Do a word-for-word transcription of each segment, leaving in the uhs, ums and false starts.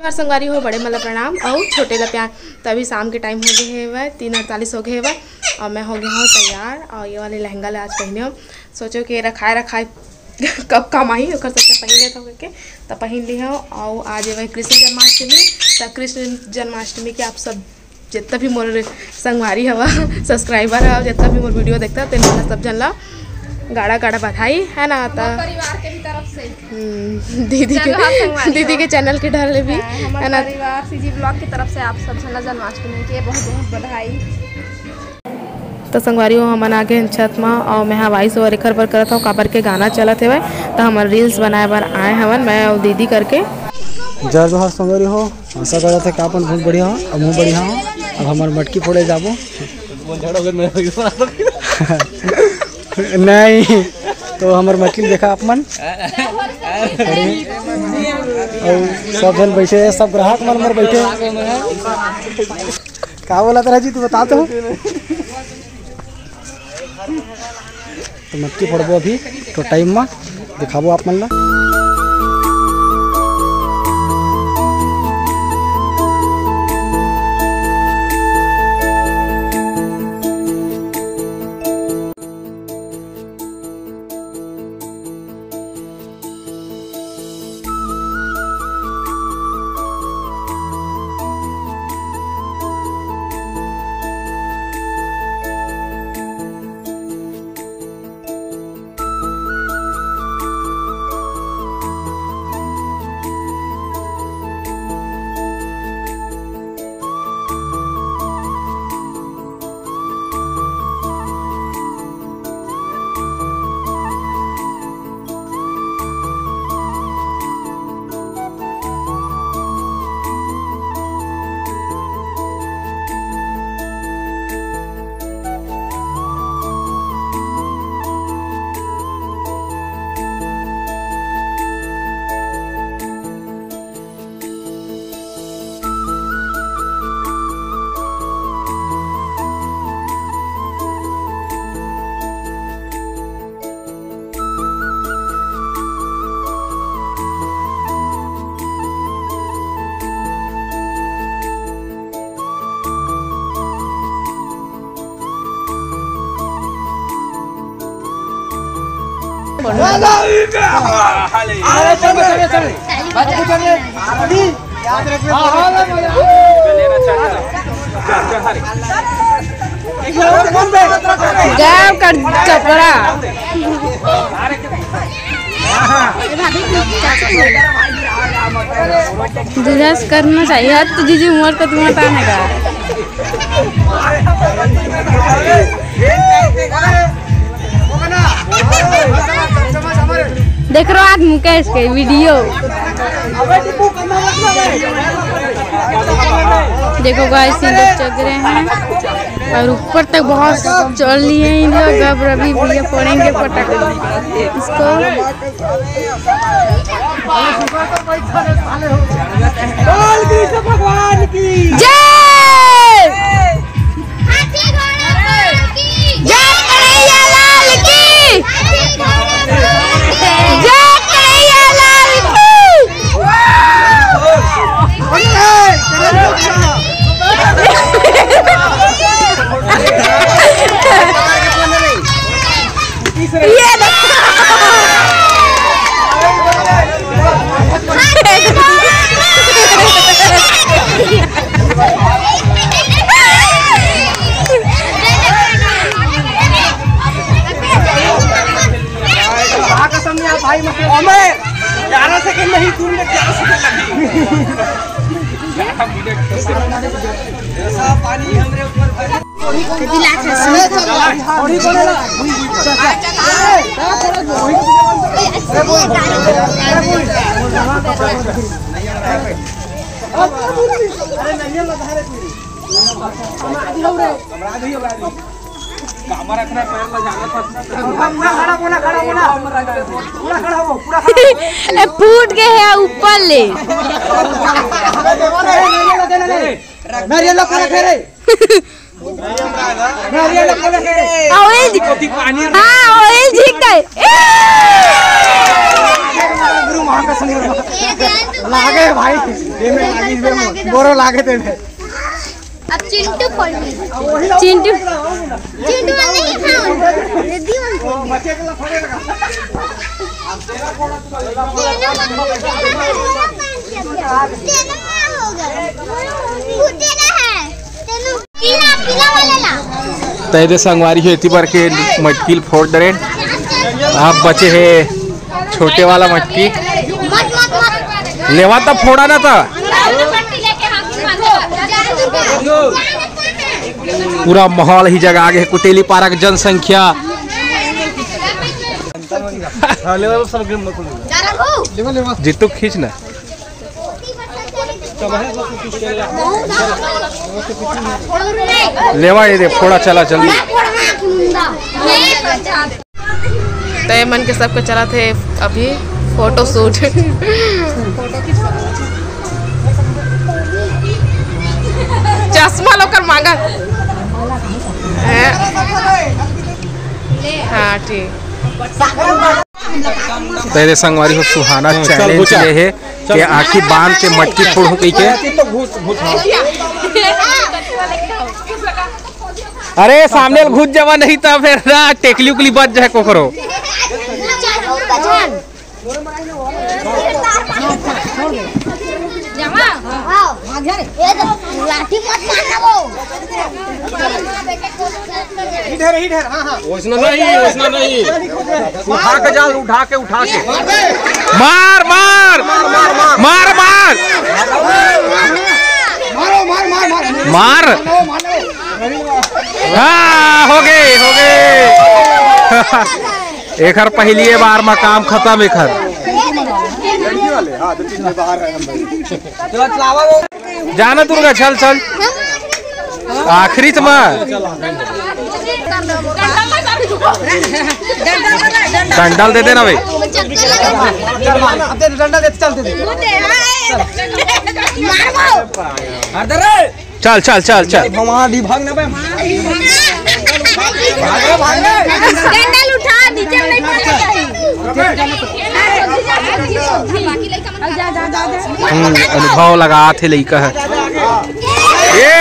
हर संगवारी हो, बड़े मन ला प्रणाम अउ छोटे ला प्यार। तो अभी शाम के टाइम हो गए हेवय, तीन अड़तालीस हो गए हेवय अउ मैं हो गया हूँ तैयार। अउ ये वाले लहंगा ला आज पहने हूँ, सोचो कि रखाए रखाए कब काम आही, ओकर सोचे पहन लेत हूँ करके, तो पहन ली हूँ। अउ आज एवं कृष्ण जन्माष्टमी, तो कृष्ण जन्माष्टमी के आप सब जितना भी मोर संगवारी हवा, सब्सक्राइबर हवा, जितना भी मोर वीडियो देखता, तेन सब जन ला गाड़ा गाड़ा बधाई, है ना? तो परिवार के भी तरफ से। हम्म, दीदी के, दीदी के चैनल के डर ले भी, हाँ, है ना? परिवार सीजी ब्लॉग की तरफ से आप सब झन ला जन्माष्टमी के बहुत बहुत बधाई। तो संगवारी हो, हमन आ गए छत मा अउ मैं हा वॉइस ओवर एखर बर करत हूँ, काबर के गाना चलत हेवय, तो हमन रील्स बनाए बर आए हवन, मैं अउ दीदी करके। जय जोहार संगवारी हो, आशा करत है कि अपन बहुत बढ़िया हो, अब हूँ बढ़िया हो। अब हमार मटकी फोड़े जाबो। नहीं, तो हमार मटकी देखा आप मन। अउ सब जन बैठे, सब ग्राहक मन मोर बैठे। का बोला तेरा जी, तू बता तो। तो मटकी फोड़बो अभी तो टाइम मा दिखाबो आप मन ला। गाँव का कपड़ा। दूल्हा से करना चाहिए, हद तो जीजी उम्र का तुम्हारा ताने का। देख रहे हो आज मुकेश के वीडियो। देखो गाइस, ये लोग चढ़ रहे हैं और ऊपर तक बहुत चढ़ लिए हैं इन लोग। अब रवि भैया फोड़ेंगे पटाखे इसको। बोल कृष्ण भगवान की जय। जय कन्हैया लाल की। जय कन्हैया लाल की। ये देखो। भाई, मैं ग्यारह सेकंड नहीं, दो मिनट ग्यारह सेकंड लगी। ए, फूट गए है ऊपर ले। नारियल ला पूरा फेरे। नारियल ला पूरा फेरे। ऑयल जी। हाँ, ऑयल जी का। ए! लागे भाई, बोरो लागे तेमे। अब चिंटू फोड़ ली। चिंटू, चिंटू वाले ही खाओ। रिद्धि वाले। पीला, पीला वाला ला। तैरे संगवारी हो, एती बर के मटकी ल फोड़ डरे। अब बचे हे छोटे वाला मटकी। मत, मत, मत। लेवा त फोड़ा ना त। पूरा माहौल ही जगह आगे हे। कुटेली पारा के जनसंख्या। जीतू खींच ना। लेवा ये दे, फोड़ा चला जल्दी। तय मन के सबके चलत हे अभी फोटो शूट। चश्मा लोकर मांगा है। हाँ, ठीक। तेरे संगवारी हो सुहाना चैलेंज ले हे के आँखी बांध के मटकी फोड़हूं कहिके। अरे सामने ल घुस जावा नहीं त फेर ना टेकली उकली बच जाए कोकरो। लाठी मत मारना वो। इधर, इधर, हाँ, हाँ। वैसना नहीं, वैसना नहीं। उठा के जा, उठा के, उठा के। मार, मार। मार, मार, मार। मार, मार। मारो, मार, मार, मार। मार। मारो, मारो। हाँ, हो गए, हो गए। एखर पहिलिये बार म काम खतम एखर। जाना दुर्गा, चल, चल। आखिरी त म। डंडा ल दे देना भाई। डंडा दे, चल दे। चल, चल, चल, चल। भगवान दी भाग ना बे। डंडा ल उठा, नीचे नहीं पड़ना चाहिए। हम्म, अनुभव लगात हे लइका ह। ये।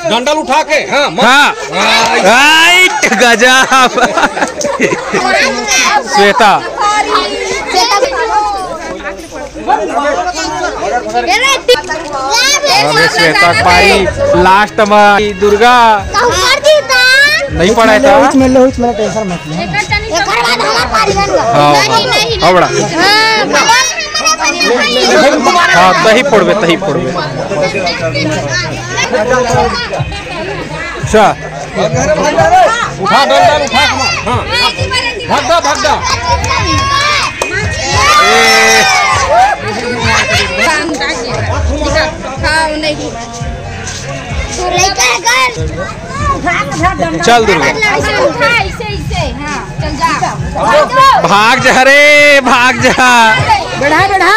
डंडल उठा के, हाँ, मत। हाँ। राइट, गजब। श्वेता। अबे श्वेता पारी, लास्ट में दुर्गा। नहीं पड़ा था। हाँ, हाँ, बड़ा। हाँ, तही फोड़बे, तही फोड़बे। अच्छा। उठा, डंडा उठा, हाँ। भाग जा, भाग जा। ए। चल दुर्गा। भाग जा रे, भाग जा। बढ़ा, बढ़ा।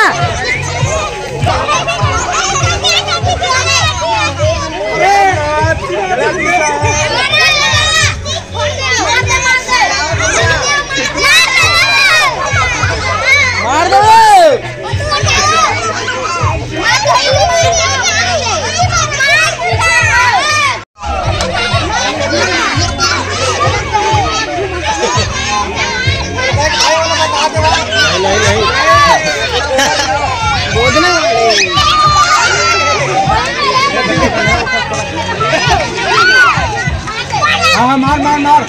हाँ, मार, मार, मार।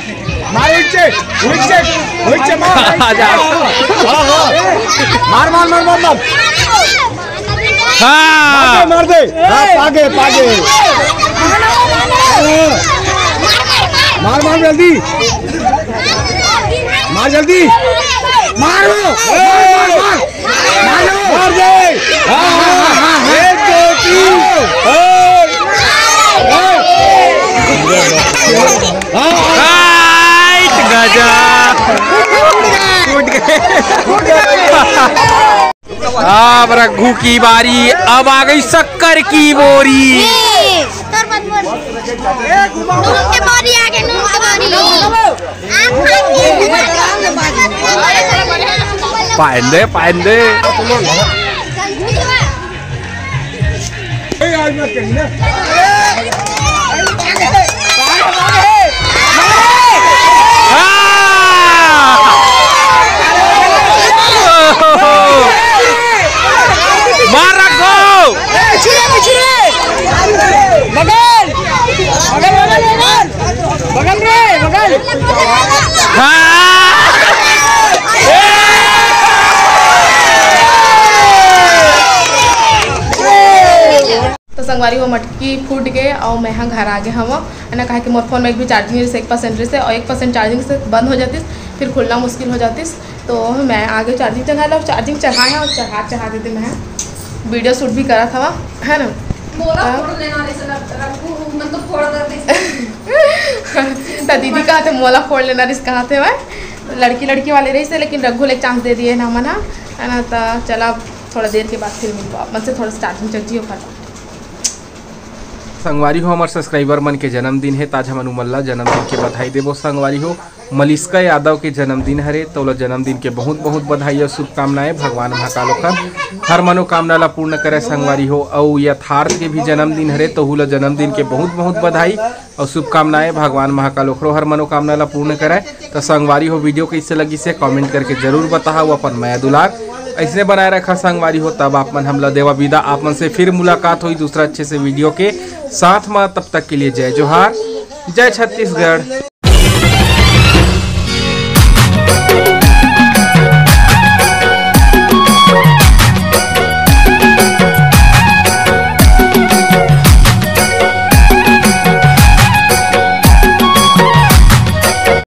मार, उइचे, उइचे, उइचे, मार। हाँ, हाँ। मार, मार, मार, मार, मार। हाँ। मार दे, मार दे। हाँ, पागे, पागे। मार, मार, जल्दी। मार, जल्दी। मारो। मार, मार, मार। मारो। मार दे। हाँ, हाँ, हाँ, हाँ। एक, दो, तीन। हाँ। हाँ। गजा। टूट गए। अब रघु की बारी, अब आ गई शक्कर की बोरी। नून के बोरी आ गए, नून के बोरी। पाइन दे, पाइन दे। मार रखो। बगल, बगल, बगल, बगल। बगल रे, बगल। हाँ। तो संगवारी हो, मटकी फूट गए और मैं हा घर आ गए हवा, है ना, काहे कि मोर फोन में एक भी चार्जिंग रहिस, एक परसेंट रहिस और एक परसेंट चार्जिंग से बंद हो जातिस, फिर खुलना मुश्किल हो जातिस। तो मैं आ गए चार्जिंग चढ़ा ला, चार्जिंग चढ़ाए और चढ़ा चढ़ा देते मैं वीडियो शूट भी करा था, है ना। मोला हाँ। फोड़ लेना रहिस, रघु मन तो फोड़ देतिस। तो दीदी कहा थे मोला फोड़ लेना रहिस, कहा थे मैं लड़की लड़की वाले रहिस, लेकिन रघु ले चांस दे दिए ना मना, है ना। तो चला, थोड़ा देर के बाद फिर मिलबो आप मन से, थोड़ा चार्जिंग चढ़ जियो फटाफट। संगवारी हो, हमर सब्सक्राइबर मन के जन्मदिन हे, त आज हमन उमन ला जन्मदिन के बधाई देबो। संगवारी हो, मलिस्का यादव के जन्मदिन हरे, त ओला जन्मदिन के बहुत बहुत बधाई अउ शुभकामनाएं। भगवान महाकाल ओखर हर मनोकामना ला पूर्ण करे संगवारी हो। अउ यथार्थ के भी जन्मदिन हरे, त ओहू ला जन्मदिन के बहुत बहुत बधाई अउ शुभकामनाएं। भगवान महाकाल ओखरो हर मनोकामना ला पूर्ण करे। त संगवारी हो, वीडियो कइसे लगिस हे कमेंट करके जरूर बताहा, अपन मया दुलार अइसने बनाए रखा संगवारी हो। तब आप मन हमला देवा विदा, आप मन से फिर मुलाकात होई दूसरा अच्छे से वीडियो के साथ मा। तब तक के लिए जय जोहार, जय छत्तीसगढ़।